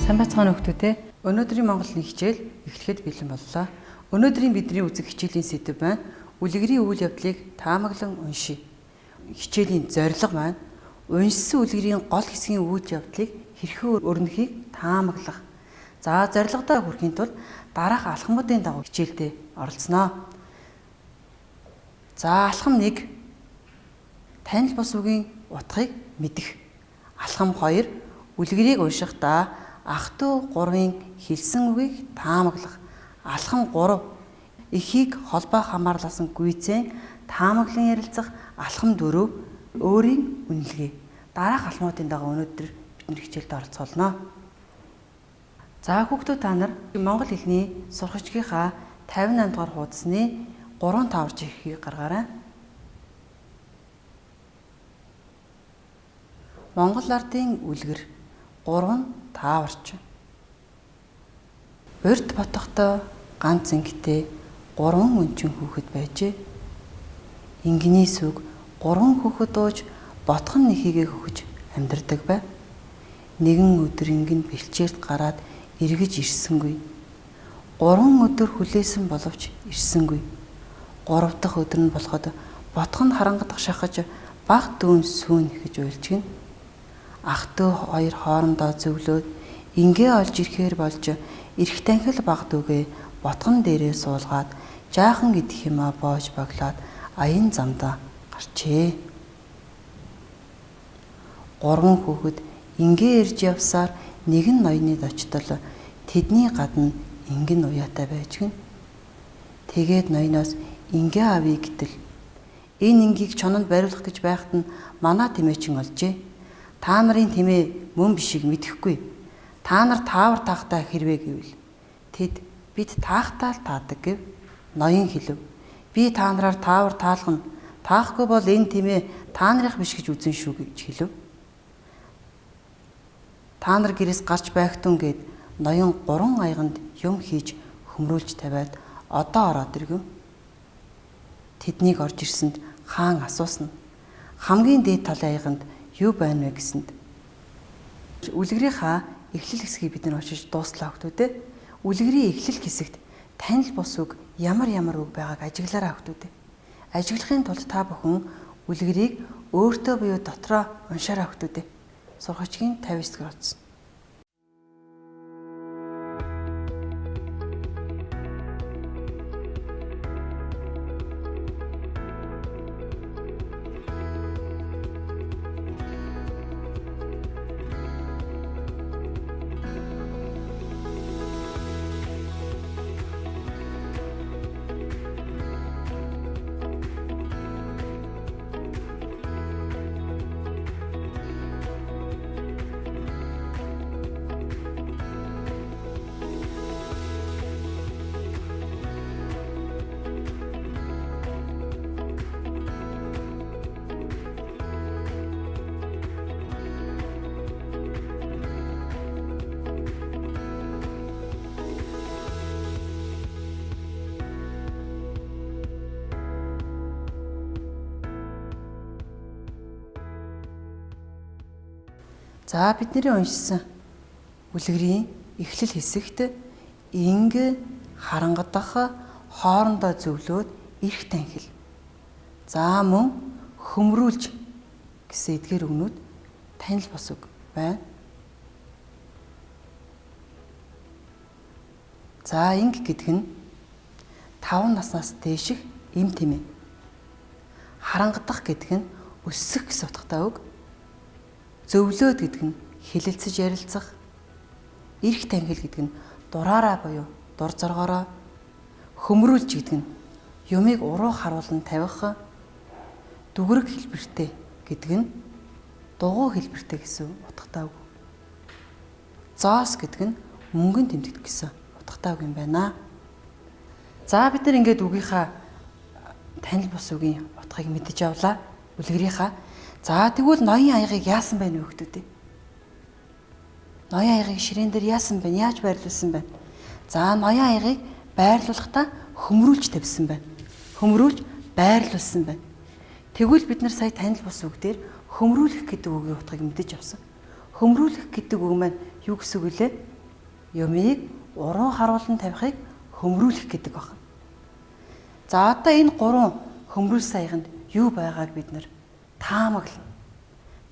Сайн байцгаана уу хүмүүстээ. Өнөөдрийн монгол хэлний хичээл эхлэхэд бэлэн боллоо. Өнөөдрийн бидний үзэх хичээлийн сэдэв маань үлгэрийн үйл явдлыг таамаглан уншия. Хичээлийн зорилго маань уншсан үлгэрийн гол хэсгийн үйл явдлыг хэрхэн өрнөхийг таамаглах. За зорилгодоо хүрэхийн тулд дараах алхмуудын дагуу хичээлдээ оролцсноо. За алхам 1 танил бус үгийн утгыг мэдэх. Алхам 2 үлгэрийг уншихдаа ах トゥ гурвын хэлсэн үгийг таамаглах. Алхам 3 эхийг холбоо хамаарлаасан гүйцэн таамаглан ярилцах. Алхам 4 өөрийн үнэлгээ. Дараах алхмуудын дагуу өнөөдөр бид нар хичээлд оролцоолно. За хүүхдүүд та нар монгол хэлний сурах хичээлийнхаа 58 дугаар хуудасны 3 таварч ихийг гаргаарай. Монгол ардын үлгэр 3 тааварч. Урд ботохдоо ганц ангитэй 3 өнчин хүүхэд байжээ. Ингэний сүг 3 хүүхэд ууж ботхон нэхийгээ хөхөж амьдардаг байв. Нэгэн өдөр ингэн бэлчээрт гараад эргэж ирсэнгүй. 3 өдөр хүлээсэн боловч ирсэнгүй. 3 дахь өдөр нь болоход ботхон харангадах шахаж баг дүүн сүүн гэж уйлжгэнэ. Ах トゥ хоёр хоорондоо зөвлөөд ингээ олж ирэхээр болж эрх танхил баг дүүгээ ботгон дээрээ суулгаад жаахан идэх юмаа боож боглоод аян замдаа гарчээ. 3 хүүхэд ингээ ирж явсаар нэгэн ноёны дочтол тэдний гадна ингэн уяатай байж гин. Тэгээд ноёноос ингээ авъя гэтэл энэ ингийг чононд бариулах гэж байхад нь манай тэмээчин олжээ. Та нарын тэмээ мөн бишийг мэдэхгүй. Та нар таавар таахтай хэрвээ гэвэл тэд бид таахтаа л таадаг гэв. Ноён хэлв. Би та нараар таавар таалгана. Таахгүй бол энэ тэмээ та нарын биш гэж үзэн шүү гэж хэлв. Та нар гэрээс гарч байхтун гэд ноён 3 аяганд юм хийж хөмрүүлж тавиад одоо ороод иргэв. Тэднийг орж ирсэнд хаан асуусан. Хамгийн дээд талын аяганд юу байна вэ гэсэнд үлгэрийнхаа эхлэл хэсгийг бид нар уншиж дууслаа хүмүүдээ. Үлгэрийн эхлэл хэсэгт танил бус үг ямар ямар үг байгааг ажиглаарай хүмүүдээ. Ажиглахын тулд та бүхэн үлгэрийг өөртөө буюу дотроо уншаарай хүмүүдээ. Сургагчгийн 59 дугаар хуудас. За бидний уншсан үлгэрийн эхлэл хэсэгт инг харангадах хоорондоо зөвлөөд эрх танхил. За мөн хөмрүүлж гэсэн эдгээр үгнүүд танил бус үг байна. За инг гэдэг нь 5 наснаас дээших эм тэмээ. Харангадах гэдэг нь өссөх гэсэн утгатай үг. Зөвлөөд гэдэг нь хэлэлцэж ярилцах, эрх танхил гэдэг нь дураараа буюу дур зоргоороо, хөмрүүлж гэдэг нь юмыг уруу харуулан тавих, дүгрэг хэлбэртэй гэдэг нь дугуй хэлбэртэй гэсэн утгатай үг. Зоос гэдэг нь мөнгөн тэмдэгт гэсэн утгатай үг юм байна. За бид нар ингээд үгийнхаа танил бус үгийн утгыг мэдэж авлаа. Үлгэрийнхаа. За тэгвэл ноён аягыг яасан байна вэ хүмүүдээ? Ноён аягыг ширээн дээр яасан бэ? Яаж байрлуулсан бэ? За ноён аягийг байрлуулахдаа хөмрүүлж тавьсан байна. Хөмрүүлж байрлуулсан байна. Тэгвэл бид нар сая танил бус үг дээр хөмрүүлэх гэдэг үгийн утгыг мэдэж авсан. Хөмрүүлэх гэдэг үг маань юу гэсэн үг лээ? Юмыг уруу харуулан тавихыг хөмрүүлэх гэдэг байна. За одоо энэ гурван хөмрүүлсэн аяганд юу байгааг бид нэр таамаглана.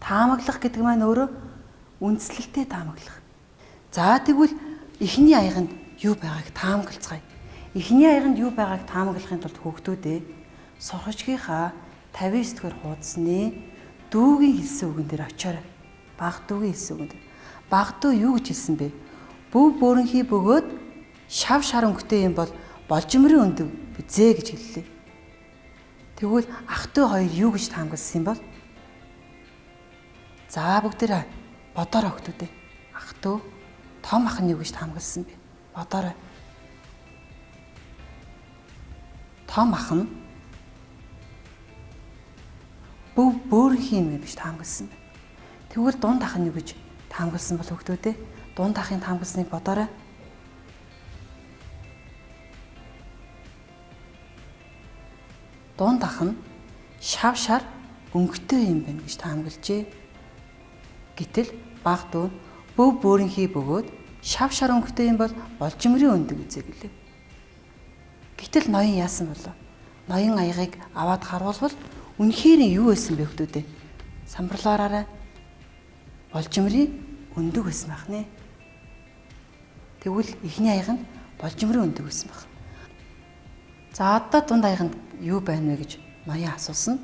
Таамаглах гэдэг маань өөрөө үндслэлтэй таамаглах. За тэгвэл эхний аяганд юу байгааг таамаглацгаая. Эхний аяганд юу байгааг таамаглахын тулд хүүхдүүдээ сурагчгийнхаа 59 дугаар хуудасны дүүгийн хэлсэн үгэн дээр очиорой. Баг дүүгийн хэлсэн үгэн дээр. Баг дүү юу гэж хэлсэн бэ? Бүв бөөрөнхий бөгөөд шав шар өнгөтэй юм бол болжимрын өндөг бизээ гэж хэллээ. Тэгвэл ах トゥ хоёр юу гэж таамагласан юм бол? За бүгдээрээ бодоорой хүүхдүүдээ. Ах トゥ том ах нь юу гэж таамагласан бэ? Бодоорой. Том ах нь бүв бөөрөнхий юм гэж таамагласан байна. Тэгвэл дунд ах нь юу гэж таамагласан бол хүүхдүүдээ? Дунд ахын таамагласныг бодоорой. Дунд ах нь шав шар өнгөтэй юм байна гэж таамаглажээ. Гэтэл баг дүү бүв бөөрөнхий бөгөөд шав шар өнгөтэй юм бол болжимрын өндөг үзээ гэлээ. Гэтэл ноён яасан болов? Ноён аягыг аваад харуулвал үнэхээр юу байсан бэ хүүхдүүдээ? Самбарлаараарай. Болжимрын өндөг байсан байх нэ. Тэгвэл эхний аяг нь болжимрын өндөг байсан байх. За одоо дунд аяганд юу байна вэ гэж ноён асуусан.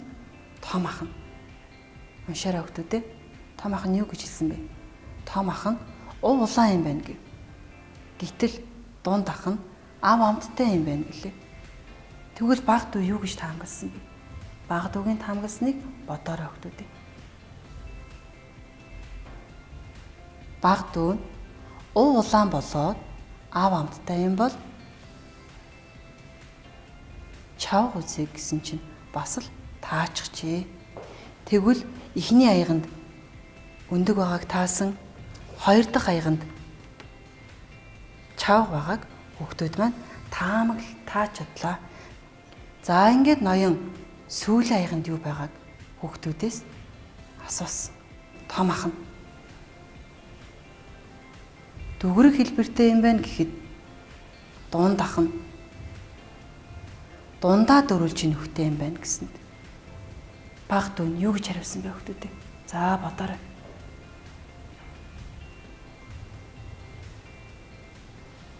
Том ах нь. Уншаарай хүүхдүүдээ. Том ах нь юу гэж хэлсэн бэ? Том ах нь ув улаан юм байна гэв. Гэтэл дунд ах нь ав амттай юм байна гэлээ. Тэгвэл баг дүү юу гэж таамагласан бэ? Баг дүүгийн таамагласныг бодоорой хүүхдүүдээ. Баг дүү нь ув улаан болоод ав амттай юм бол чавга үзье гэсэн чинь бас л таачихжээ. Тэгвэл эхний аяганд өндөг байгааг таасан, хоёр дахь аяганд чавга байгааг хүүхдүүд маань таамаглал тааж чадлаа. За ингээд ноён сүүлийн аяганд юу байгааг хүүхдүүдээс асуусан. Том ах нь дүгрэх хэлбэртэй юм байна гэхэд дунд ах нь дундаа дөрвөлж нөхтэй юм байна гэсэнд баг дүү нь юу гэж хариулсан бэ хүүхдүүдээ? За бодоорой.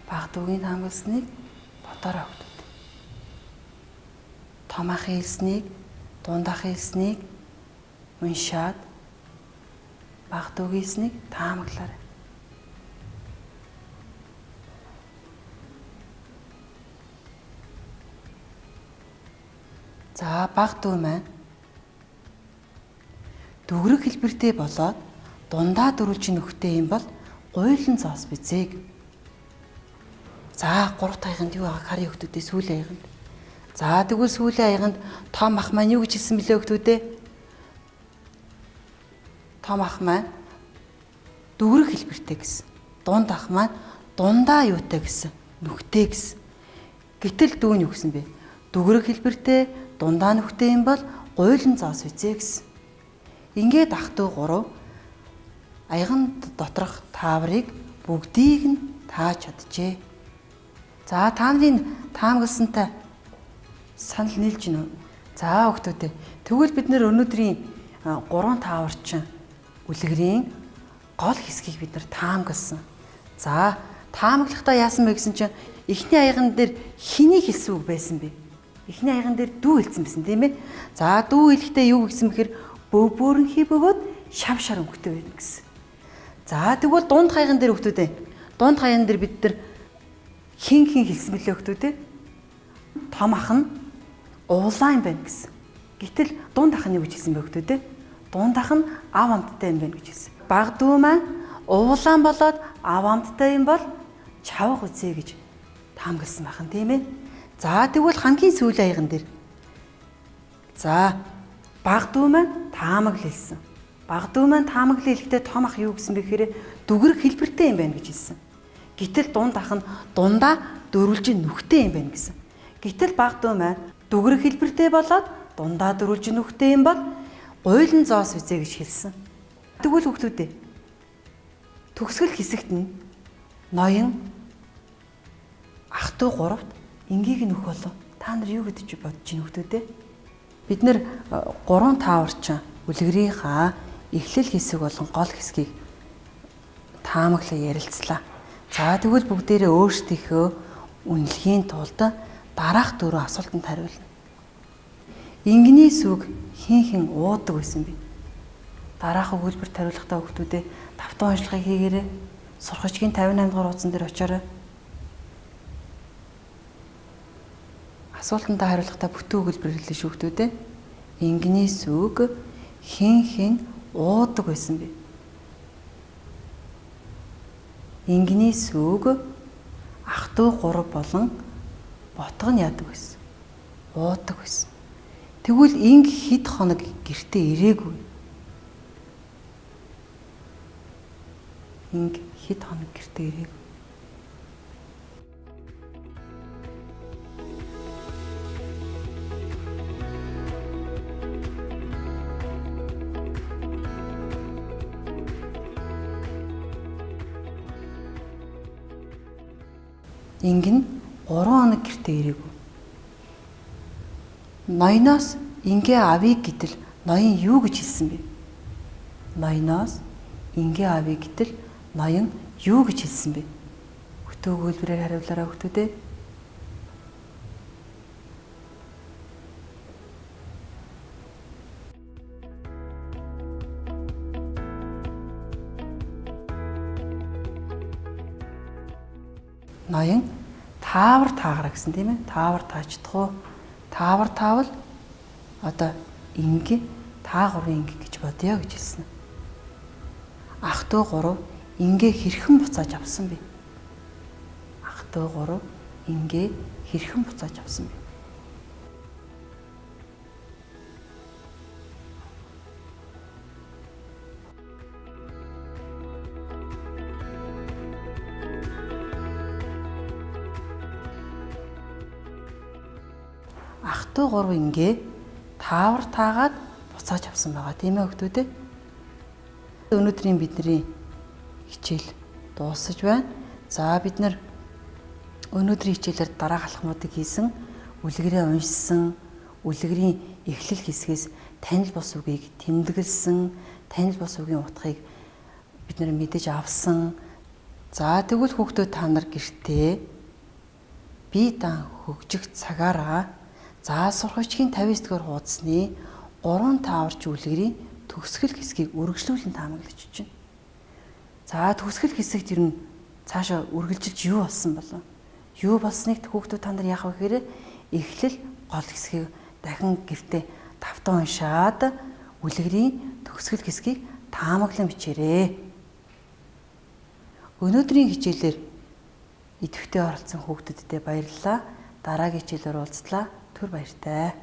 Баг дүүгийн таамагласныг бодоорой хүүхдүүд. Том ахын хэлснийг, дунд ахын хэлснийг уншаад баг дүүгийн хэлснийг таамаглаарай. За баг дүү маань дүгрэх хэлбэртэй болоод дундаа дөрвөлж нөхтэй юм бол гуйлан зоос бизээ. За гурав дахь аяганд юу байгааг харъя хүүхдүүдээ сүүлийн аяганд. За тэгвэл сүүлийн аяганд том ах маань юу гэж хэлсэн бэлээ хүүхдүүдээ? Том ах маань дүгрэх хэлбэртэй гэсэн. Дунд ах маань дундаа юутай гэсэн. Нүхтэй гэсэн. Гэтэл дүү нь юу гэсэн бэ? Дүгрэх хэлбэртэй дундаа нүхтэй юм бол гуйлан зоос үзээ гэсэн. Ингээд ах トゥ гурав аяган доторх тааврыг бүгдийг нь тааж чаджээ. За та нарын таамагласантай санал нийлж гинэ үү? За хүүхдүүдээ. Тэгвэл бид нэр өнөөдрийн гурван тааварчин үлгэрийн гол хэсгийг бид нар таамагласан. За таамаглахдаа яасан бэ гэсэн чинь эхний аяган дээр хэний хэлсэн үг байсан бэ? Эхний аяган дээр дүү хэлсэн байсан тийм ээ. За дүү хэлэхдээ юу гэсэн бэхэр бөв бөөрөнхий бөгөөд шав шар өнгөтэй байна гэсэн. За тэгвэл дунд хаяган дээр хүүхдүүдээ. Дунд хаяган дээр бид нар хин хин хэлсэн бэлээ хүүхдүүдээ. Том ах нь уулаан юм байна гэсэн. Гэтэл дунд ах нь юу гэж хэлсэн бэ хүүхдүүдээ? Дунд ах нь ав амттай юм байна гэж хэлсэн. Баг дүү маань уулаан болоод ав амттай юм бол чавга үзье гэж таамагласан байх нь тийм ээ. За тэгвэл хамгийн сүүлийн аяган дээр. За баг дүү маань таамаглал хэлсэн. Баг дүү маань таамаглал хэлэхдээ том ах юу гэсэн бэ гэхээр дүгрэх хэлбэртэй юм байна гэж хэлсэн. Гэтэл дунд ах нь дундаа дөрвөлжин нүхтэй юм байна гэсэн. Гэтэл баг дүү маань дүгрэх хэлбэртэй болоод дундаа дөрвөлжин нүхтэй юм бол гуйлан зоос үзье гэж хэлсэн. Тэгвэл хүүхдүүдээ төгсгөл хэсэгт нь Ноён ах トゥ гуравт энгийг нөх болов. Та нар юу гэж бодож байна хүүхдүүдээ? Бид нэр 3 тааварчин үлгэрийнхаа эхлэл хэсэг болон гол хэсгийг таамаглан ярилцлаа. За тэгвэл бүгдээрээ өөрсдийнхөө үнэлгийн тулд дараах дөрвөн асуултанд хариулна. Ингэний сүг хэн хэн уудаг байсан бэ? Дараах өгүүлбэрт хариулахдаа хүүхдүүдээ тавтан уншлагыг хийгээрэй. Сурах бичгийн 58 дугаар хуудсан дээр очоорой. Асуултандаа хариулахдаа бүтэн өгүүлбэр хэлнэ шүү хүүхдүүдээ. Ингэний сүг хэн хэн уудаг байсан бэ? Ингэний сүг ах トゥ гурав болон ботго нь яадаг байсан? Уудаг байсан. Тэгвэл инг хэд хоног гэртээ ирээгүй? Инг хэд хоног гэртээ ирээгүй? Инг нь 3 хоног гэртээ ирээгүй. Ноёноос ингээ авъя гэтэл ноён юу гэж хэлсэн бэ? Ноёноос ингээ авъя гэтэл ноён юу гэж хэлсэн бэ? Хөтөө өгүүлбэрээр хариулаарай хүүхдүүдээ. Ноён таавар тааграа гэсэн тийм ээ. Таавар таачдах уу? Таавар таавал одоо инг та гурвын инг гэж бодъё гэж хэлсэн. Ах トゥ гурав ингээ хэрхэн буцааж авсан бэ? Ах トゥ гурав ингээ хэрхэн буцааж авсан бэ? Ах トゥ гурав ингээ таавар таагаад буцааж авсан байгаа тийм ээ хүүхдүүдээ. Өнөөдрийн бидний хичээл дуусаж байна. За бид нар өнөөдрийн хичээлээр дараах алхмуудыг хийсэн, үлгэрээ уншсан, үлгэрийн эхлэл хэсгээс танил бус үгийг тэмдэглэсэн, танил бус үгийн утгыг бид нар мэдэж авсан. За тэгвэл хүүхдүүд та нар гэртээ бие даан хөгжих цагаараа за сурах бичгийн 59 дугаар хуудасны 3 тааварч үлгэрийн төгсгөл хэсгийг үргэлжлүүлэн таамаглаж чинь. За төгсгөл хэсэгт ер нь цаашаа үргэлжилж юу болсон болов? Юу болсныг хүүхдүүд та нар яах вэ гэхээр эхлэл гол хэсгийг дахин гэртээ тавтан уншаад үлгэрийн төгсгөл хэсгийг таамаглан бичээрэй. Өнөөдрийн хичээлээр идэвхтэй оролцсон хүүхдүүддээ баярлалаа. Дараагийн хичээлээр уулзлаа. Түр баяртай.